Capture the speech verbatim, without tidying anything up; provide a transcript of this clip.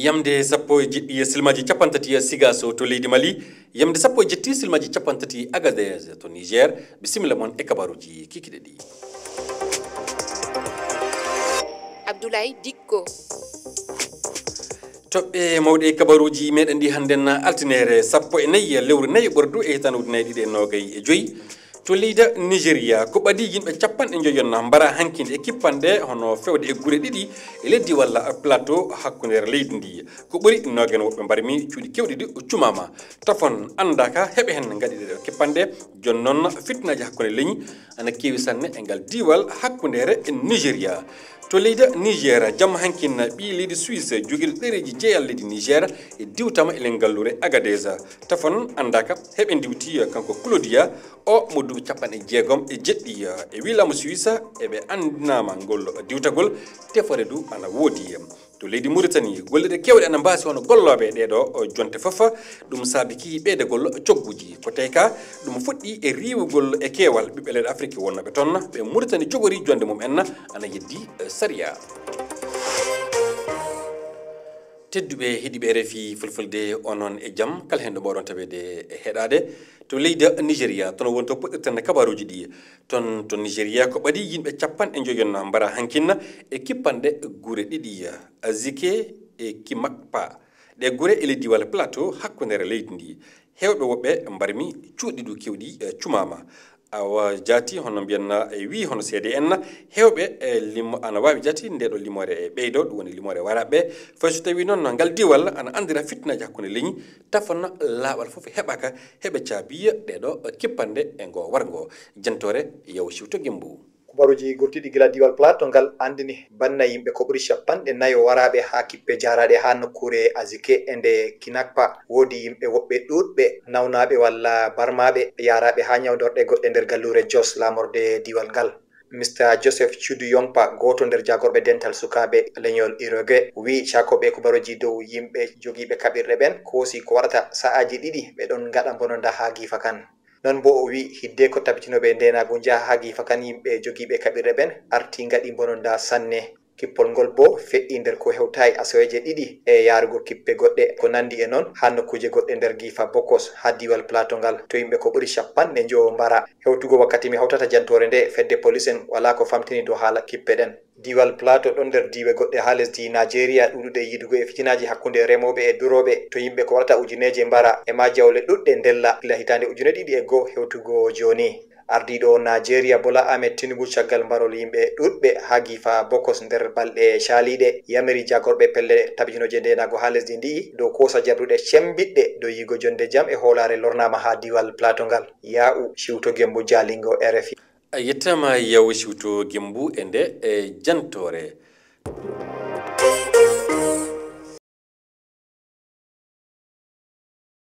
Yamde sappo e jeɗɗi e silmaji capantati e sigaso to leydi Mali, yamde sappo e jeɗɗi silmaji capantati Agadez to Niger. Bisimilla mon e kabaruji kikiɗe ɗi. Abdoulaye Dikko. Toɓɓe mawɗe e kabaruji meɗen ɗi hannden, altinere sappo e nayi lewru nayi ɓordu e hitande ujunnaji ɗiɗi e noogay e joyi. To leydi Nigeria, ko ɓadi yimɓe capanɗe joyon mbara hankinde e kippanɗe hono fewde e gure ɗiɗi e leydi walla plateau hakkundere leydi ndi. Ko ɓuri noogen woɓɓe mbarmi cuuɗi kewɗi ɗi cumama. Tafon anndaka heɓe hen ngaɗi ɗe kippanɗe. Jooni noon fitnaji hakkunde leñi ana keewi sanne e ngal diiwal hakkundere e Nigeria. To leydi Niger, jamma hankin ɓii leydi Suisse jogiiɗo ɗereeji jeeyal leydi Niger e diwtama e ley ngallure Agadez. Tafon anndaka heɓe ndiwti kanko Claudia, o mo duuɓi capanɗe jeegom e jeɗɗi. E wii laamu Suisse eɓe anndinaama ngol diwtagol, tefoore du ana woodi. To leydi Mauritanie, golleɗe keewɗe ana mbaasi hono gollooɓe ɗee ɗoo jonte fof. Ɗum saabiki ɓeydagol cogguji. Ko tawi ka, ɗum fuɗɗi e riiwugol e keewal ɓiɓɓe leyɗe Afrik wonnooɓe toon, ɓe Mauritanie jogori jonde mum en ana yeddi sariya. Tedduɓe heɗiiɓe R F I Fulfulde, onon e jam, kala heen ɗo mbaawɗon taweede e heɗaade. To leydi Nigeria, toon woni to puɗɗirten kabaruuji ɗi. Toon to Nigeria, ko ɓadi yimɓe capanɗe joyon mbara hankin e kippanɗe gure ɗiɗi, Azike e Kimakpa. Ɗe gure e ley diiwal Plateau hakkundere leydi ndi. Heewɓe woɓɓe mbarmi cuuɗi du kewɗi, eh, cumaama. Awa jaati hono mbiyanna e wii hono C D N, heewɓe e limo ana waawi jaati nde ɗo limoore e ɓeydo, ɗum woni limoore waraaɓe. Fay so tawii noon ngal diiwal ana anndira fitnaaji hakkunde leñi, tafon laaɓal fof heɓaaka, heɓe caabi ɗee ɗo kippanɗe e ngo warngo. Jantoore Yaw Siwto Gemmbu. Kubaruuji gurtiiɗi gila diiwal Plateau ngal anndini banna yimɓe ko ɓuri capanɗe nayo waraaɓe haa kippe jaaraaɗe haa nokkuure Azike e nde Kinakpa. Woodi yimɓe woɓɓe ɗuuɗɓe nawnaaɓe walla barmaaɓe yaaraaɓe haa ñawndorɗe goɗɗe nder galluure Jos laamorde diiwal ngal. Mister Joseph Chudu Yongpa, gooto nder jaagorɓe dental sukaaɓe leñol Irogue, wi'i caakooɓe kubaruuji dow yimɓe jogiiɓe kaɓirɗe ɓen koosi ko waɗata sa'aaji ɗiɗi ɓe ɗon ngaɗa mbononda haa giifa kan. Non boo o wi'i, hiddeko tabitinooɓe ndeenaagu njaha haa giifa kan, yimɓe jogiiɓe kaɓirɗe ɓen arti ngaɗi mbononda sanne. Kippol ngol boo feƴƴi nder ko hewtaay asaweeje ɗiɗi e yaarugo kippe goɗɗe ko nanndi e non haa nokkuuje goɗɗe nder giifa Bokos haa diiwal Plateau ngal, to yimɓe ko ɓuri capanɗe njowo mbara. Hewtugo wakkati mi hawtata jantoore nde, fedde polis en walaa ko famtini dow haala kippe ɗen. Diiwal Plateau ɗon nder diiwe goɗɗe haa lesdi Naajeeriya ɗuuɗuɗe yiidugo e fitinaaji hakkunde remooɓe e durooɓe, to yimɓe ko warata ujuneeje mbara e maa jawle ɗuɗɗe ndella gila hitaande ujune ɗiɗi e go'o hewtugo jooni. Ardiiɗo Naajeeriya Bola Ahmed Tinubu caggal mbarol yimɓe ɗuɗɓe haa giifa Bokos nder balɗe caaliiɗe yamiri jaagorɓe pelle tabitinooje ndeenaagu haa lesdi ndi'i dow koosa jarduɗe cembiɗɗe dow yiigo jonde jam e hoolaare lornaama haa diiwal Plateau ngal. Yaa'u Siwto Gembu, Jaalingo, R F I. A yettaama Yaw Siwto Gembu e nde, e jantoore.